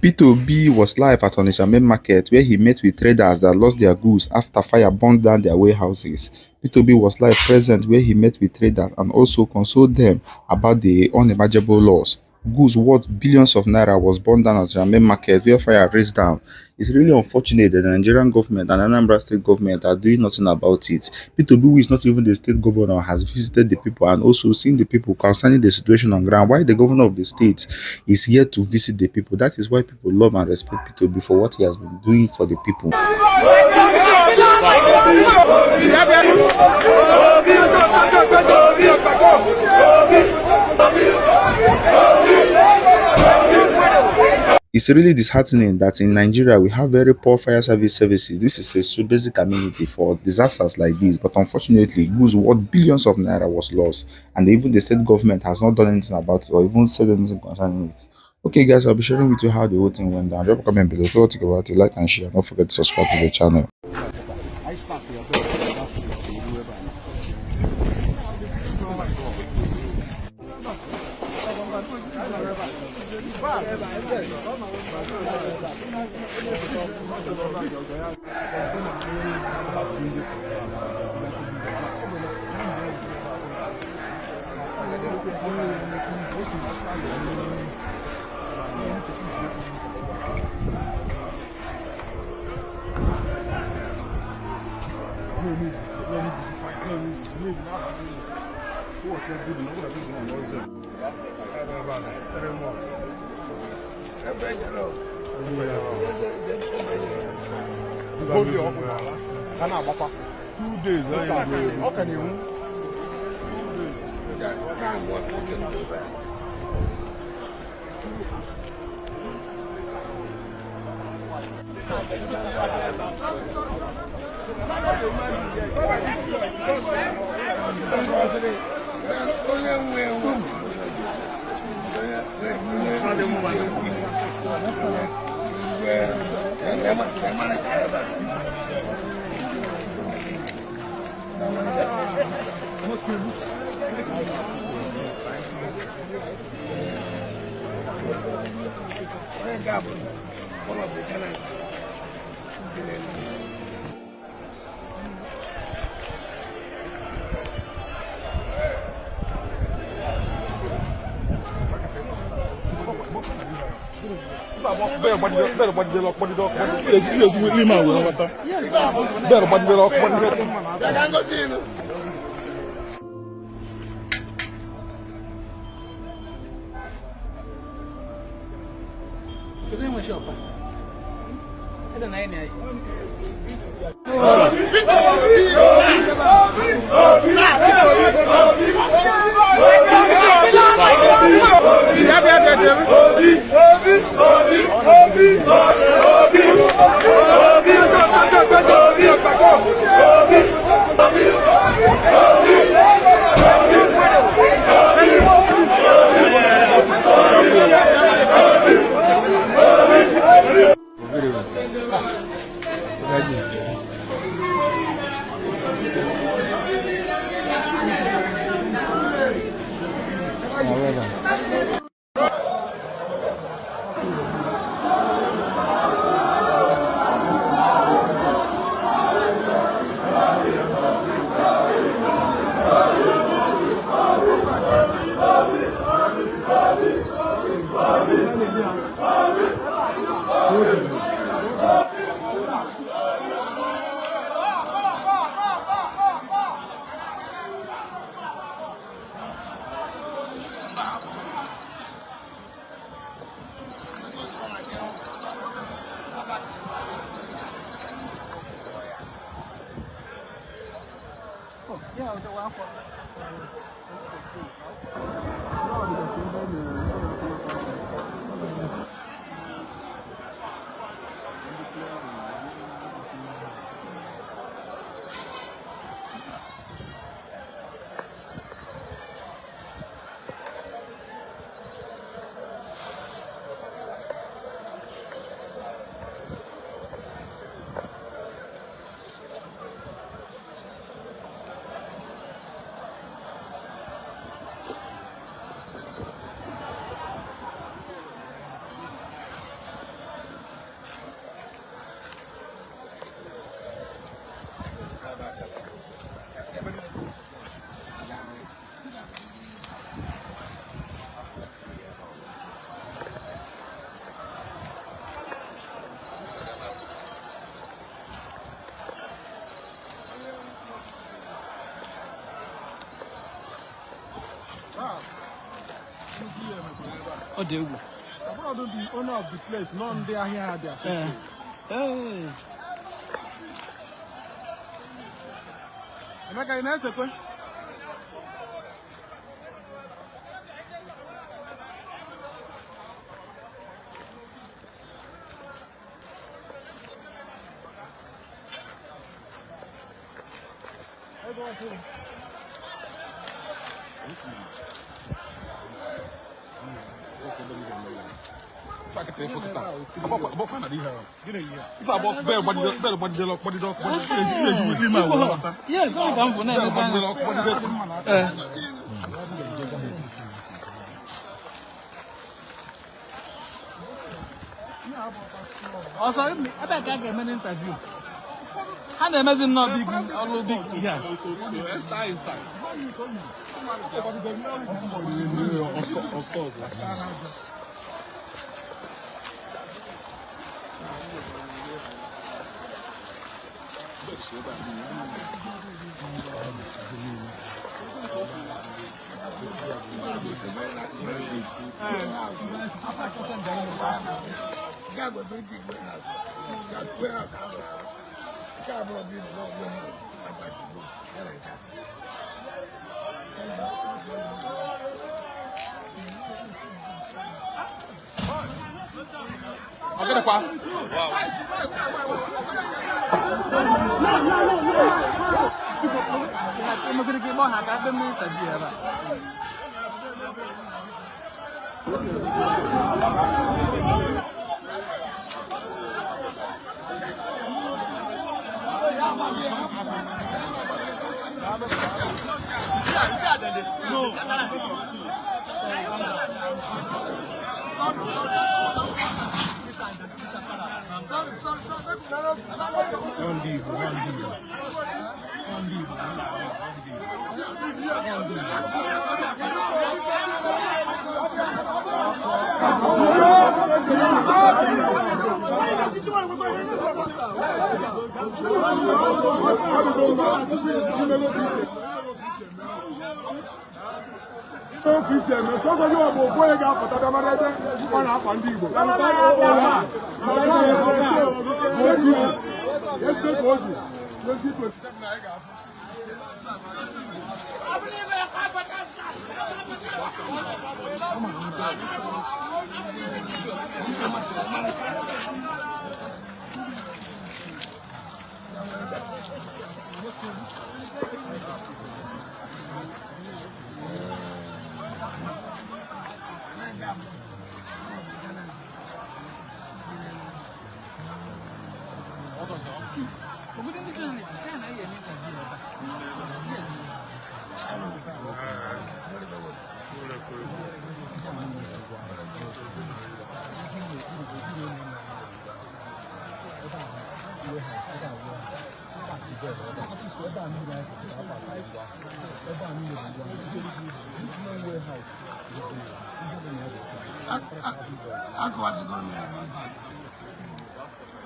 P2B was live at Onitsha main market where he met with traders that lost their goods after fire burned down their warehouses. P2B was live present where he met with traders and also consoled them about the unimaginable loss. Goods worth billions of naira was burned down at the main market where fire raged down. It's really unfortunate that the Nigerian government and Anambra state government are doing nothing about it. P2B, who is not even the state governor, has visited the people and also seen the people concerning the situation on ground. Why the governor of the state is here to visit the people? That is why people love and respect P2B for what he has been doing for the people. It's really disheartening that in Nigeria we have very poor fire services. This is a basic amenity for disasters like this, but unfortunately, goods worth billions of naira was lost, and even the state government has not done anything about it or even said anything concerning it. Okay, guys, I'll be sharing with you how the whole thing went down. Drop a comment below. Tell what you think about it, like and share. Don't forget to subscribe to the channel. Oh, they will. I'm not the owner of the place, none they are here. Hey. Am I going to answer? Yes, I come for now. Also, I bet I get an interview. And I imagine not big, all big here. Enter inside.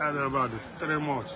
About it, 3 months.